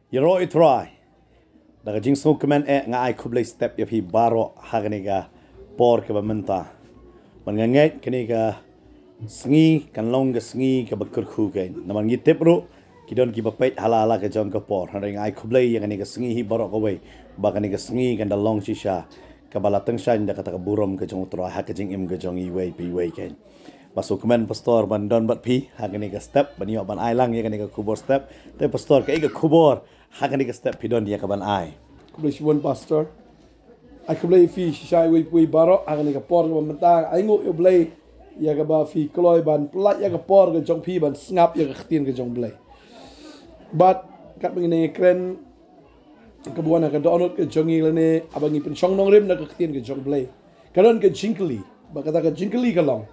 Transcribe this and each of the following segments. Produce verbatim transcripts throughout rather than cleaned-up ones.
Ïaroh ïa u Trai. Da ka jingsngewkmen eh nga ai khublei step ïa phi baroh ha kane ka por kaba mynta. Ban nga ngeit kane ka sngi kan long ka sngi kaba kyrkhu kein. Namar ngi tip ruh ki don kiba peit ha la la ka jong ka por. Hynrei nga ai khublei ïa kane ka sngi hi baroh kawei. Ba kane ka sngi kan da long shisha kaba la tyngshaiñ da kata ka burom ka jong u Trai ha ka jingim ka jong iwei pa iwei kein. Ba sngewkmen pastor ban don bad phi ha kane ka step ban ïoh ban ai lang ïa kane ka khubor step. Te pastor, kaei ka khubor ha kane ka step phi don ïa ka ban ai? Khublei shibun pastor. Ai khublei phi shisha iwei pa iwei baroh ha kane ka por kaba mynta. Ai nguh ïa u Blei ïa kaba phi kloi ban pynlait ïa ka por ka jong phi ban sngap ïa ka ktien ka jong u Blei. Bad katba ngi nang kren kaba wan ha ka dohnud ka jong ngi lane haba ngi pynshong nongrim na ka ktien ka jong u Blei, ka don ka jingkylli. Ba kata ka jingkylli ka long,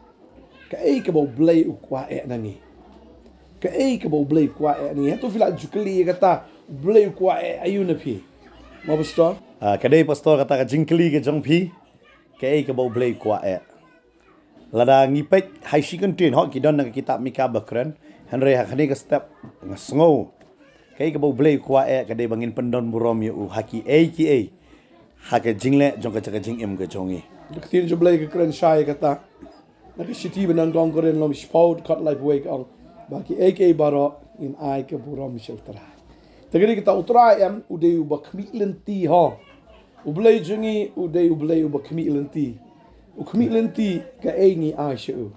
kaei kaba u Blei u kwah eh na ngi? Kaei kaba u Blei u kwah eh na ngi? Hato phi la ju kylli ïa kata, u Blei u kwah eh aïu na phi? Mo pastor? Ah, ka dei pastor kata ka jingkylli ka jong phi, kaei kaba u Blei u kwah eh. Lada ngi peit ha shi kyntien, hooid ki don na ka kitab Mika ba kren, hynrei ha kane ka step nga sngew kaei kaba u Blei u kwah eh ka dei ba ngin pyndon burom ïa u ha kiei kiei ha ka jingleh jong ka jaka jingim ka jong ngi. Ka ktien jong u Blei ka kren shai kata na ka shithi ba nyngkong Korinth lynnong shiphew dkhot laiphew wei ka ong ba kiei kiei baroh ngin ai ka burom sha u Trai. Te ka dei kata u Trai em u dei uba khmih lynti ho. U Blei jong ngi u dei u Blei uba khmih lynti. U khmih lynti kaei ngi ai sha u.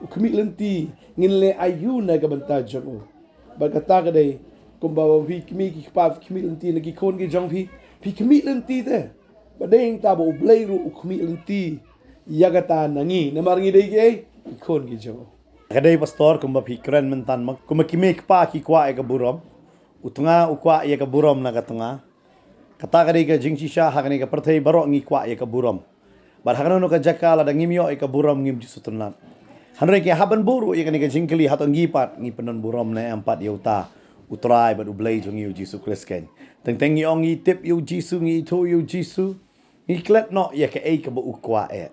U khmih lynti ngin leh aïu na ka bynta jong u. Bad kata ka dei kumba ba phi kmie ki kpa phi khmih lynti na ki khun ki jong phi, phi khmih lynti te. Ba dei nangta ba u Blei ruh u khmih lynti ïa kata na ngi namar ngi dei kiei? Ki khun ki jong u. Ka dei pastor kumba phi kren mynta mo, kumba ki kmie ki kpa ki kwah ïa ka burom, u tnga u kwah ïa ka burom na ka tnga. Kata ka dei ka jingshisha ha kane ka pyrthei baroh ngi kwah ïa ka burom. Bad ha kano kano ka jaka lada ngim ïoh ïa ka burom ngim ju sngewtynnat. Hynrei ki hap ban buh ruh ïa kane ka jingkylli, hato ngi pat ngi pyndon burom ne em pat ïa uta u Trai bad u Blei jong ngi u Jisu Khrist kein. Teng teng ngi ong ngi tip ïa u Jisu, ngi ithuh ïa u Jisu, ngi klet noh ïa kaei kaba u kwah eh.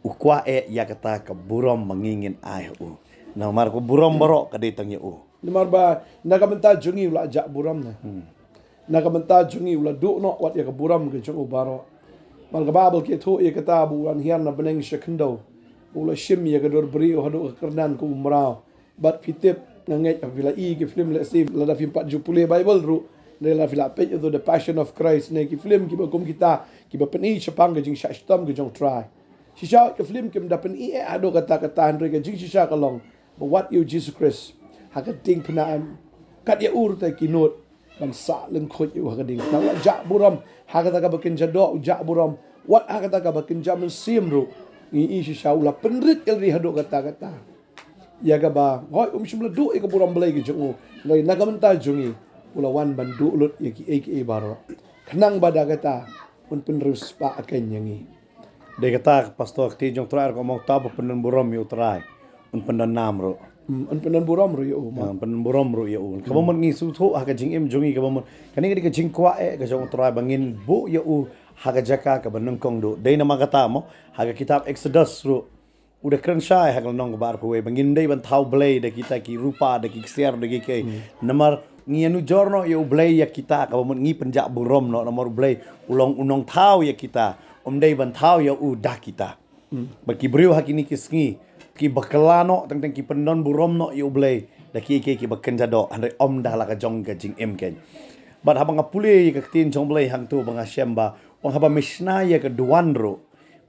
U kwah eh ïa kata ka burom ba ngi ngin ai ha u. Namar ka burom baroh ka dei tang ïa u. Namar ba na ka bynta jong ngi u la jah burom ne. Hmm. Na ka bynta jong ngi u la duh noh wat ïa ka burom ka jong u baroh. Namar ka Baibl ka ïathuh ïa kata ba u la hiar na bneng sha khyndew, u la shim ïa ka dur briew haduh ka kyrdan ka umraw. Bad phi tip, nga ngeit phi la i ki film lehse lada phim pat ju pule Baibl ruh, ne lada phi la peit ïa The Passion of Christ ne ki film kiba kum kita kiba pyni shaphang ka jingshah shitom ka jong u Trai. Shisha ki film kim da pyni eh haduh katta katta, hynrei ka jingshisha ka long ba wat ïa u Jisu Khrist ha ka diengphna em, kat ïa u ruh te ki nud ban sah lyngkhuid ïa u ha ka diengphna. U la jah burom ha kata kaba kynja doh, u jah burom wat ha kata kaba kynja mynsiem ruh. Ngi i shisha u la pynrit ïa lade haduh katta katta. Ïa kaba hooid um shym la duh ïa ka burom Blei ka jong u, hynrei na ka bynta jong ngi u la wan ban duh lut ïa kiei kiei baroh. Khnang ba da kata un pynriewspah kein ïa ngi. Dei kata ka pastor, ka ktien jong u Trai ka ong, uta uba pyndon burom ïa u Trai un pyndon nam ruh. Hmm, un pyndon burom ruh ïa u mo. Ha, un pyndon burom ruh ïa u. Kaba mut ngi sngewthuh ha ka jingim jong ngi kaba mut kane ka dei ka jingkwah eh ka jong u Trai ba ngin buh ïa u ha ka jaka kaba nyngkong duh. Dei namar kata mo ha ka kitab Exodus ruh u da kren shai ha ka lynnong kaba arphew wei ba ngim dei ban thaw blei da kita ki rupa, da ki ksiar, da ki kiei. Hmm. Namar ngi ïanujor noh ïa u Blei ïa kita, kaba mut ngi pynjah burom noh namar u Blei u long u nongthaw ïa kita, um dei ban thaw ïa u da kita. Hmm. Bad ki briew ha kine ki sngi ki bakla noh, teng teng ki pyndon burom noh ïa u Blei da kiei kiei kiba kynja doh, hynrei ym da la ka jong ka jingim kein. Bad haba nga pule ïa ka ktien jong u Blei hangto ba nga shem ba u ong haba me shna ïa ka duwan ruh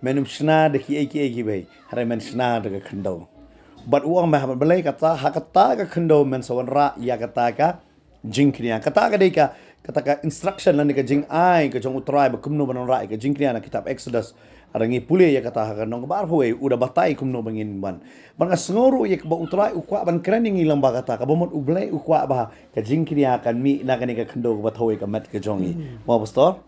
men ym shna da kiei kiei kiwei, hynrei men shna da ka khyndew. Bad u ong me haba balei kata, ha kata ka khyndew men sa wanrah ïa kata ka jingkñia. Kata ka dei ka, kata ka instruction lane ka jingai ka jong u Trai ba kumno ban wanrah ïa ka jingkñia na kitab Exodus. Haba ngi pule ïa kata ha ka lynnong kaba arphew wei u da batai kumno ba ngin wan. Bad nga sngew ruh ïa kaba u Trai u kwah ban kren ïa ngi lyngba kata, kaba mut u Blei u kwah ba ka jingkñia kan mih na kane ka khyndew kaba thaw ïa ka met ka jong ngi. Hmm. Mo pastor?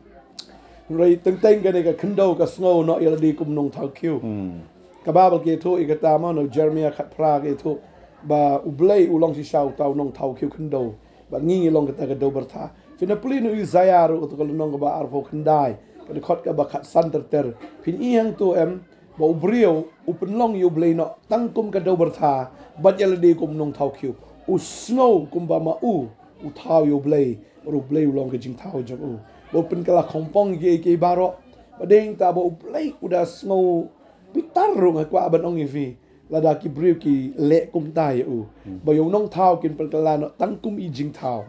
Hynrei teng teng kane ka khyndew ka sngew noh ïa lade kum nongthaw khiew. Hmm. Ka Baibl ka ïathuh ïa kata mo, na u Jeremiah khatphra ka ïathuh ba u Blei u long shisha uta u nongthaw khiew khyndew. Bad ngi ngi long kata ka dew byrtha. Phin da pule na u Isaïah ruh, kato ka lynnong kaba arphew khyndai, ka dkhot kaba khatsan ter ter. Phin i hangto em ba u briew u pynlong ïa u Blei noh tang kum ka dew byrtha bad ïa lade kum nongthaw khiew. U sngew kumba ma u u thaw ïa u Blei. Ba U Blei u long ka jingthaw jong u, ba u pynkylla khongpong ïa kiei kiei baroh. Ba dei ta ba U Blei u da sngew bitar ruh, nga kwah ban ong ïa phi. Lada ki briew ki leh kumta ïa u, ba ïa u nongthaw kin pynkylla noh tang kum i jingthaw.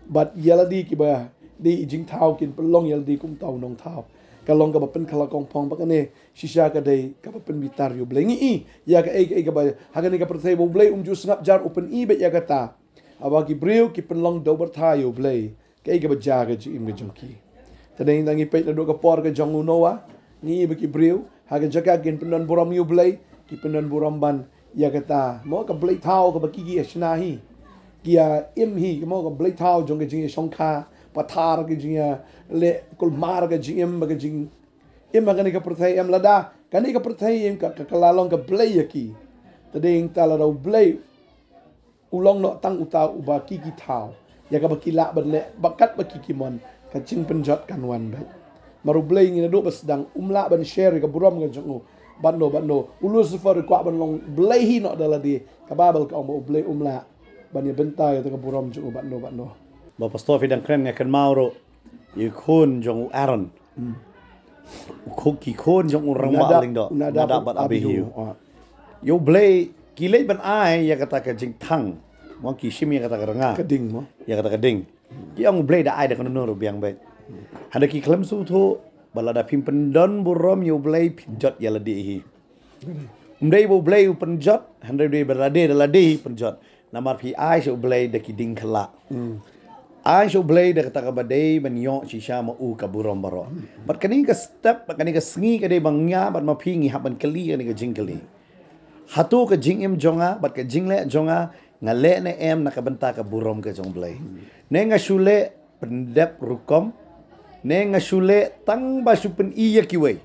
Bad ïa lade kiba dei i jingthaw kin pynlong ïa lade kumta u nongthaw. Ka long kaba pynkylla khongpong. Ba kane shisha ka dei kaba pynbitar ïa U Blei. Ngi i ïa kaei kaei kaba ha kane ka pyrthei ba U Blei um ju sngap jar, u pyni beit ïa kata. Haba ki briew ki pynlong dew byrtha ïa U Blei, kaei kaba jia ka jingim ka jong ki? Te dei ngi peit naduh ka por ka jong u Noah, ngi i ba ki briew ha ka jaka kin pyndon burom ïa U Blei, ki pyndon burom ban ïa kata mo ka blei thaw kaba ki ki ïa shna hi, ki ïa im hi, mo ka blei thaw jong ka jingïashongkha pathar, ka jingïaleh kulmar ka jingim, ba ka jingim ha kane ka pyrthei em lada kane ka pyrthei em ka, ka, ka la long ka blei ïa ki. Te dei ta lada U Blei u long noh tang uta uba ki ki thaw ïa kaba ki lah ban leh bad katba ki ki mon, ka jingpynjot kan wan beit. Namar U Blei ngi naduh ba sdang um lah ban share ïa ka burom ka jong u. Bad no, bad no, u Lucifer u kwah ban long blei hi noh da lade. Ka Baibl ka ong ba U Blei um lah ban ïa bynta ïa ka burom jong u. Bad no, bad no. Ba pastor, phi dang kren nga kynmaw ruh ïa u khun jong u Aaron. U khun, ki khun jong u rangbah Nadab, lyngdoh, u Nadab Nadab bad bad Abihu. Abihu. Ah. Ïa U Blei ki leit ban ai ïa kata ka jingthang. Mo ki shim ïa kata ka rnga. Ka ding mo. Ïa kata ka ding. Ki ong U Blei da ai da kano kano ruh biang beit. Hynrei ki khlem sngewthuh ba lada phim pyndon burom ïa U Blei phin jot ïa lade hi. Um dei ba U Blei u pynjot, hynrei dei ba lade da lade hi pynjot. Namar phi ai sha U Blei da ki ding khlak. Ai sha U Blei da kata kaba dei ban ïoh shisha ma u ka burom baroh. Bad kane ka step, bad kane ka sngi ka dei ba nga bad ma phi ngi hap ban kylli kane ka jingkylli. Hato ka jingim jong nga bad ka jingleh jong nga, nga leh ne em na ka bynta ka burom ka jong U Blei? Ne nga shu leh pyndep rukom, ne nga shu leh tang ba shu pyni ïa kiwei?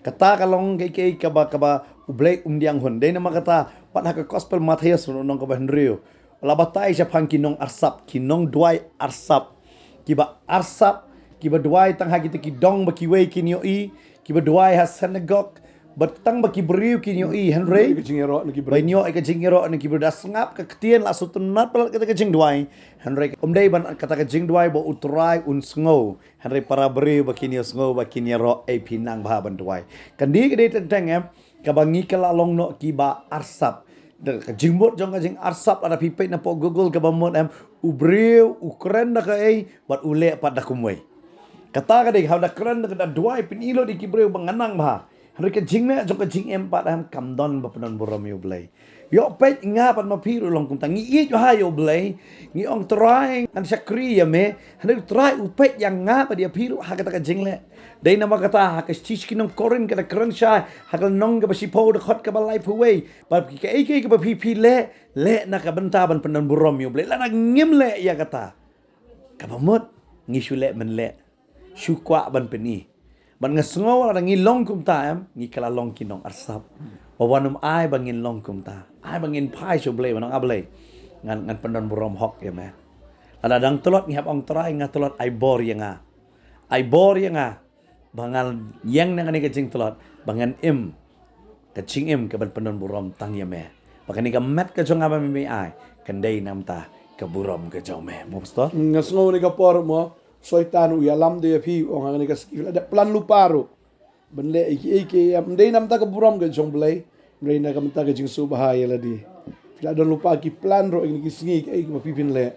Kata ka long kaei kaei kaba, kaba U Blei um diang hun. Dei namar kata pat ha ka Gospel Mathaios lynnong kaba hynriew, la batai shaphang ki nong arsap, ki nongduwai arsap, kiba arsap, kiba duwai tang ha kita ki dong ba kiwei kin ïohi, kiba duwai ha synagog, ba tang ba ki briew kin ïohi, hynrei ïoh ka jingïaroh na ki briew. Ba ïoh ka jingïaroh na ki briew. Da sngap ka ktien la sngewtynnat palat kata ka jingduwai. Hynrei um dei ban kata ka jingduwai ba U Trai un sngew. Hynrei para briew ba kin ïohsngew, ba kin ïaroh, ei phi nang bha ban duwai. Kane ka dei teng teng em, kaba ngi kylla long noh kiba arsap. Da ka jingmut jong ka jingarsap, lada phi peit na poh Google kaba mut em, u briew u kren da kaei bad u leh pat da kumwei. Kata ka dei, haba da kren da ka, da duwai, pyni lut ïa ki briew ba nga nang bha. Hynrei ka jingleh jong ka jingim pat em kam don ba pyndon burom ïa U Blei. Ïoh peit nga bad ma phi ruh long kumta, ngi ïeit bha ïa U Blei. Ngi ong Trai ngan shakri ïa me. Hynrei Trai u peit ïa nga bad ïa phi ruh ha kata ka jingleh. Dei namar kata ha ka shithi sha ki nong Korinth ka da kren shai ha ka lynnong kaba shiphew, dkhot kaba laiphew wei. Bad kaei kaei kaba phi phi leh, leh na ka bynta ban pyndon burom ïa U Blei. Lada ngim leh ïa kata, kaba mut ngi shu leh mynleh, shu kwah ban pyni. Bad nga sngew lada ngi long kumta em, ngi kylla long ki nong arsap. Ba wan ym ai ba ngin long kumta. Ai ba ngin phai sha U Blei, ba nang, A Blei, ngan, ngan pyndon burom hok ïa me. Lada dang tlot ngi hap ong Trai nga tlot, ai bor ïa nga. Ai bor ïa nga ba ngan ïeng na kane ka jingtlot, ba ngan im ka jingim kaban pyndon burom tang ïa me. Ba kane ka met ka jong nga ba me ai kan dei namar ka burom ka jong me. Mo pastor? Nga sngew kane ka por mo Soitan u ïalam de ïa phi, u ong ha kane ka sngi phi la dep plan lypa ruh ban leh ïa kiei kiei em, ym dei namar ka burom ka jong U Blei, hynrei na ka bynta ka jingsngewbha ïa lade. Phi la don lypa ki plan ruh ïa kine ki sngi, kiei kiba phi phin leh.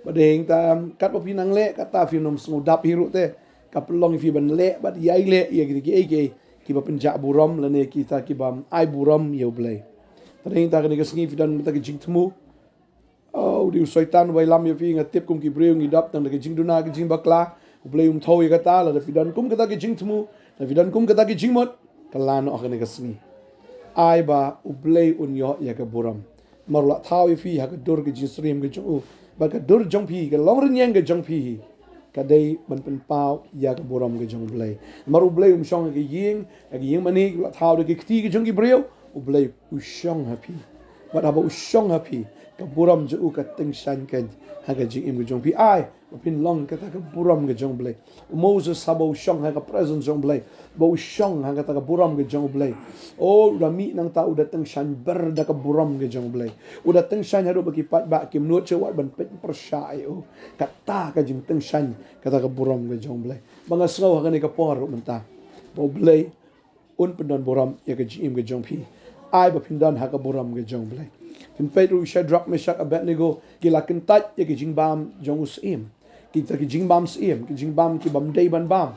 Bad dei ta em, katba phi nang leh kata phin ym sngew dap hi ruh te. Ka pynlong ïa phi ban leh bad ïai leh ïa kine kiei kiei kiba pynjah burom lane kita kiba ai burom ïa U Blei. Te dei ta kane ka sngi phi don mynta ka jingthmu. Oh, u dei u Soitan uba ïalam ïa phi, nga tip kum ki briew ngi dap tang da ka jingduna, ka jingbakla. U Blei um thaw ïa kata, lada phi don kum kata ka jingthmu, lada phi don kum kata ka jingmut, kylla noh ha kane ka sngi. Ai ba U Blei un ïoh ïa ka burom. Namar u la thaw ïa phi ha ka dur ka jingsyriem ka jong u. Bad ka dur jong phi, ka longrynïeng ka jong phi hi, ka dei ban pynpaw ïa ka burom ka jong U Blei. Namar U Blei um shong ha ka ïing, ha ka ïing mane, u la thaw da ka kti ka jong ki briew, U Blei u shong ha phi. Wat haba u shong ha phi, ka burom jong u ka tyngshaiñ keiñ ha ka jingim ka jong phi. Ai ba phin long kata ka burom ka jong Blei. U Moses haba u shong ha ka presence jong Blei, ba u shong ha kata ka burom ka jong Blei, o, u da mih nangta u da tyngshaiñ ber da ka burom ka jong Blei. U da tyngshaiñ haduh ba ki paidbah kim nud shuh wat ban peit pyrshah ïa u. Kata ka jingtyngshaiñ kata ka burom ka jong Blei. Ba nga sngew ha kane ka por ruh mynta ba U Blei un pyndon burom ïa ka jingim ka jong phi. Ai ba phin don ha ka burom ka jong Blei. Phin peit ruh, Shadrach, Meshach, Abednego ki la kyntait ïa ka jingbam jong u syiem. Kita ki jingbam syiem, ki jingbam ki bym dei ban bam.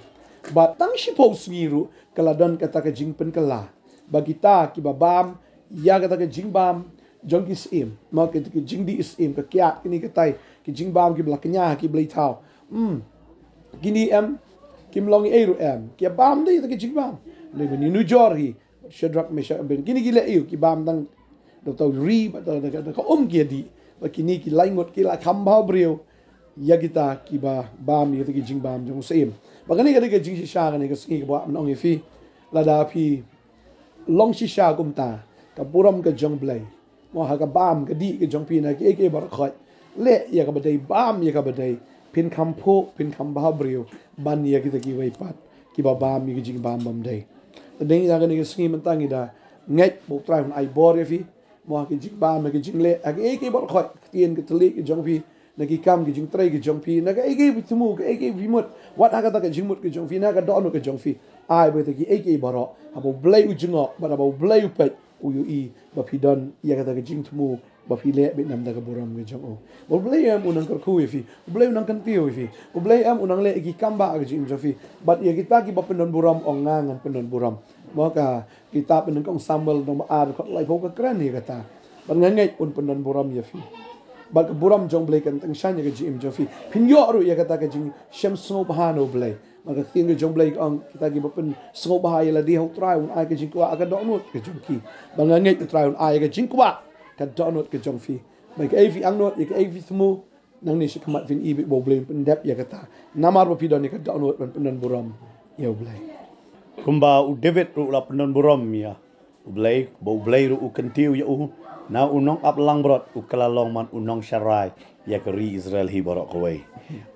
Ba tang shiphew sngi ruh ka la don kata ka jingpynkylla ba kita kiba bam ïa kata ka jingbam jong ki syiem, ma kata ka jingdih syiem, ka kiad, kine kitai ki jingbam kiba la kñia ha ki blei thaw. Hmm. Kine em, kim long ei ruh em, ki bam dei ta ki jingbam. Lei ba ngi nujor hi, Shadrach, Meshach, Abednego, kine ki leh ïa u, ki bam tang da u ri, ba da, da, da ka um ki dih. Ba kine ki lai ngut ki la kham bha briew ïa kita kiba bam ïa kita ki jingbam jong u syiem. Ba kane ka dei ka jingshisha kane ka sngi kaba nga ong ïa phi. Lada phi long shisha kumta, ka burom ka jong Blei, mo, ha ka bam ka dih ka jong phi na kiei kiei baroh khoit, leh ïa kaba dei, bam ïa kaba dei, phin kham phuh, phin kham bha briew ban ïa kita kiwei pat kiba bam ïa ki jingbam bym dei. Te dei ïa kane ka sngi mynta ngi da ngeit ba U Trai un ai bor ïa phi. Mo, ha ki jingbam, ha ki jingleh, ha kiei kiei baroh khoit, ka ktien ka thylliej ka jong phi, na ki kam ki jingtrei ki jong phi, na kaei kaei phi thmu, kaei kaei phi mut, wat ha kata ka jingmut ka jong phi, na ka dohnud ka jong phi. Ai ba kita kiei kiei baroh, haba U Blei u jngoh bad haba U Blei u peit, u ïohi ba phi don ïa kata ka jingthmu ba phi leh beit namar ka burom ka jong u. Ba U Blei em u nang kyrkhu ïa phi, U Blei u nang kyntiew ïa phi, U Blei em u nang leh ïa ki kam ba ha ka jingim jong phi. Bad ïa kita kiba pyndon burom, ong nga ngan pyndon burom. Mo, ka kitab Pyndonkong Samuel lynnong ba ar, dkhot laiphew ka kren ïa kata. Bad nga ngeit un pyndon burom ïa phi. Bad ka burom jong Blei kan tyngshaiñ ïa ka jingim jong phi. Phin ïoh ruh ïa kata ka jingshem sngewbha na U Blei. Bad ka ktien ka jong Blei ka ong, kita kiba pynsngewbha ïa lade ha U Trai un ai ka jingkwah ha ka dohnud ka jong ki. Bad nga ngeit U Trai un ai ka jingkwah ha ka dohnud ka jong phi. Bad kaei phi angnud, ïa kaei phi thmu, nangne shakhmat phin i beit ba U Blei un pyndep ïa kata. Namar ba phi don ïa ka dohnud ban pyndon burom ïa U Blei. Kumba u David ruh u la pyndon burom ïa U Blei, ba U Blei ruh u kyntiew ïa u, na u nongap langbrot u kylla long man u nongsharai ïa ka ri Israel hi baroh kawei.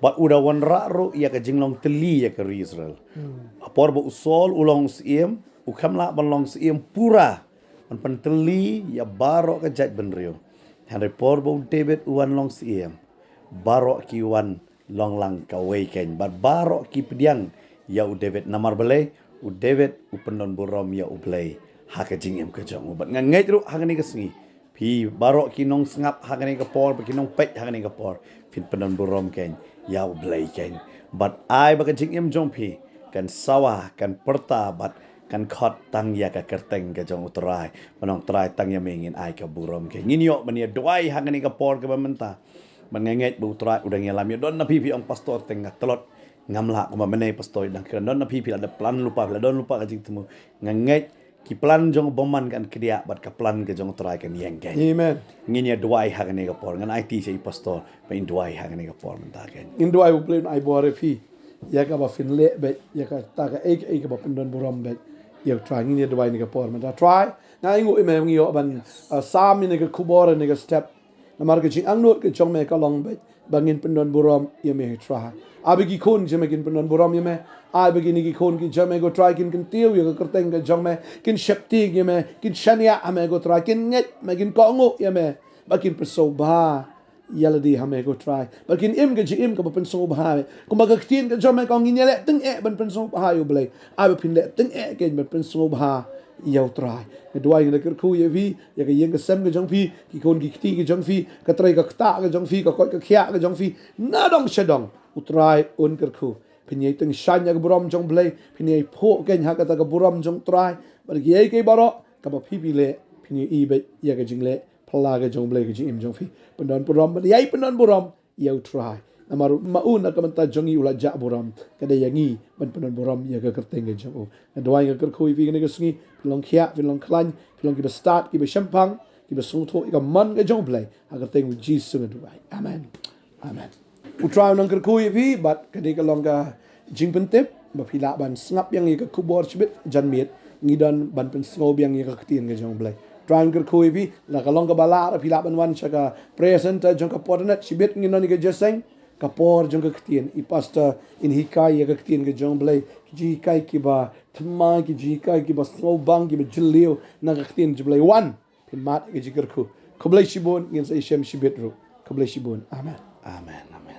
Bad u da wanrah ruh ïa ka jinglong tylli ïa ka ri Israel. Hmm. Ha por ba u Saul u long syiem, u khlem lah ban long syiem pura ban pyntylli ïa baroh ka jaitbynriew. Hynrei por ba u David u wan long syiem, baroh ki wan long lang kawei keiñ, bad baroh ki pdiang ïa u David. Namar balei? U David u pyndon burom ïa U Blei ha ka jingim ka jong u. Bad nga ngeit ruh ha kane ka sngi, phi baroh ki nongsngap ha kane ka por, bad ki nongpeit ha kane ka por, phin pyndon burom keiñ ïa U Blei keiñ. Bad ai ba ka jingim jong phi kan sawa, kan pyrta bad kan khot tang ïa ka kyrteng ka jong U Trai. Ban ong, Trai, tang ïa me ngin ai ka burom keiñ. Ngin ïoh ban ïa duwai ha kane ka por kaba mynta. Bad nga ngeit ba U Trai u dang ïalam ïa, don na phi phi ong, Pastor, te nga tlot, ngam lah kumba mynne, Pastor, dang kren. Don na phi phi la da plan lypa, phi la don lypa ka jingthmu. Nga ngeit ki plan jong u bymman kan kdiah bad ka plan ka jong U Trai kan ïeng keiñ. Amen. Ngin ïa duwai ha kane ka por, ngan aiti sha i Pastor ba in duwai ha kane ka por mynta keiñ. Ngin duwai, U Blei un ai bor ïa phi ïa kaba phin leh beit, ïa kata kaei kaei kaba pyndon burom beit ïa U Trai. Ngin ïa duwai ha kane ka por mynta. Trai, nga ainguh ïa me, ngi ïoh ban, ah, sam ïa kane ka khubor, ïa kane ka step. Namar ka jingangnud ka jong me ka long beit ba ngin pyndon burom ïa me, Trai. Ai ba ki khun jong me kin pyndon burom ïa me. Ai ba kine ki khun ki jong me, ko Trai, kin kyntiew ïa ka kyrteng ka jong me, kin sheptieng ïa me, kin shaniah ha me, ko Trai, kin ngeit me, kin kohnguh ïa me, ba kin pynsngewbha ïa lade ha me, ko Trai, ba kin im ka jingim kaba pynsngewbha ïa me. Kumba ka ktien ka jong me ka ong, ngin ïa leh tyngeh ban pynsngewbha ïa U Blei. Ai ba phin leh tyngeh keiñ ban pynsngewbha ïa U Trai. Nga duwai, nga da kyrkhu ïa phi, ïa ka ïing ka sem ka jong phi, ki khun ki kti ka jong phi, ka trei ka ktah ka jong phi, ka koit ka khiah ka jong phi, na dong sha dong, U Trai un kyrkhu. Phin ïai tyngshaiñ ïa ka burom jong U Blei, phin ïai phuh keiñ ha kata ka burom jong U Trai. Bad kiei kiei baroh kaba phi phi leh, phin ïohi beit ïa ka jingleh phylla ka jong U Blei ha ka jingim jong phi. Pyndon burom, ban ïai pyndon burom ïa U Trai. Namar ma u na ka bynta jong ngi u la jah burom, ka dei ïa ngi ban pyndon burom ïa ka kyrteng ka jong u. Nga duwai, nga kyrkhu ïa phi ha kane ka sngi, phin long khiah, phin long khlaiñ, phin long kiba stad, kiba shemphang, kiba sngewthuh ïa ka mon ka jong U Blei. Ha ka kyrteng U Jisu nga duwai. Amen. Amen. U Trai u nang kyrkhu ïa phi, bad kane ka long ka jingpyntip ba phi lah ban sngap biang ïa ka khubor shibit janmiet, ngi don ban pynsngew biang ïa ka ktien ka jong U Blei. Trai un kyrkhu ïa phi, la ka long kaba lah, phi lah ban wan sha ka prayer center jong ka por nat, shibit ngin don ïa ka jingïaseng, ka por jong ka ktien, i pastor in hikai ïa ka ktien ka jong u Blei, ki jinghikai kiba thymmai, ki jinghikai kiba sngewbang, kiba jylliew na ka ktien jong u Blei. Wan, phin mad ïa ka jingkyrkhu. Khublei shibun, ngin sa ïashem shibit ruh. Khublei shibun. Amen. Amen. Amen.